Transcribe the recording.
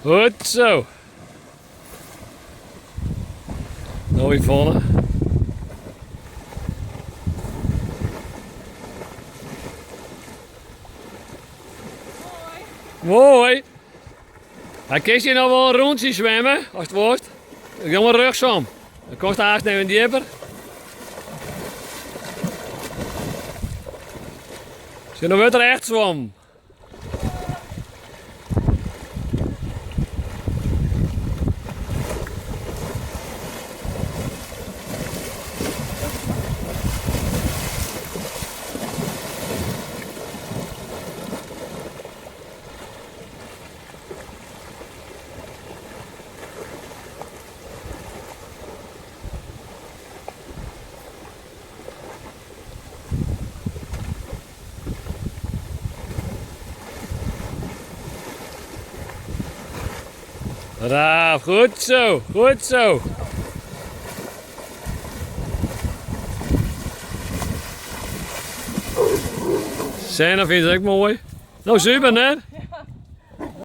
Goed zo. No Yvonne. Mooi. Hy kinst hjir noch wol in rûntsje swimme, ast wolst. Jonge rjochtsom. Dan komst aanst even djipper. Sjoch, no wurdt der echt swommen. Braaf, goed zo, goed zo. Senna fynt it ek moai. No super, net?